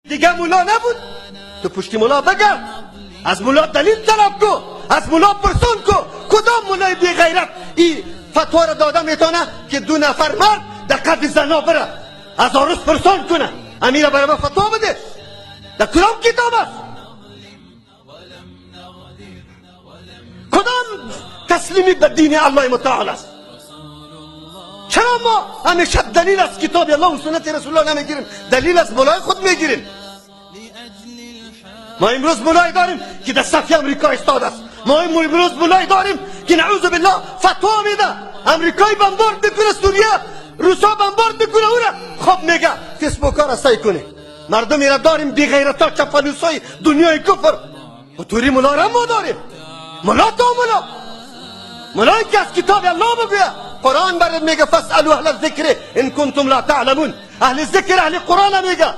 دیگه مولا نبود. تو پشتی مولا بگرد، از مولا دلیل طلب کو، از مولا پرسان کو. کدام مولای بی غیرت این فتوا را داده میتونه که دو نفر مرد در قد زنا بره از عروس پرسان کنه؟ امیر برای ما فتوا بده، در کدام کتاب است؟ کدام تسلیمی به دین الله متعال است؟ چرا ما همیشه دلیل از کتاب الله و سنت رسول الله نمیگیریم، دلیل از مولای خود میگیریم؟ ما امروز مولای داریم که در صف امریکا ایستاده است. ما امروز مولای داریم که نعوذ بالله فتوا میده، امریکای بمبارد میکنه سوریه، روسا بمبارد میکنه او را. خب میگه فیسبوک ها را سعی کنه. مردم را داریم بی غیرتا، چپالوسای دنیای کفر. و توری مولا را ما داریم. مولا تا مولا، مولایی که از کتاب الله بگویه. قرآن برات میگه فاسألوا اهل الذکر ان کنتم لا تعلمون. اهل ذکر اهل قرآن میگه.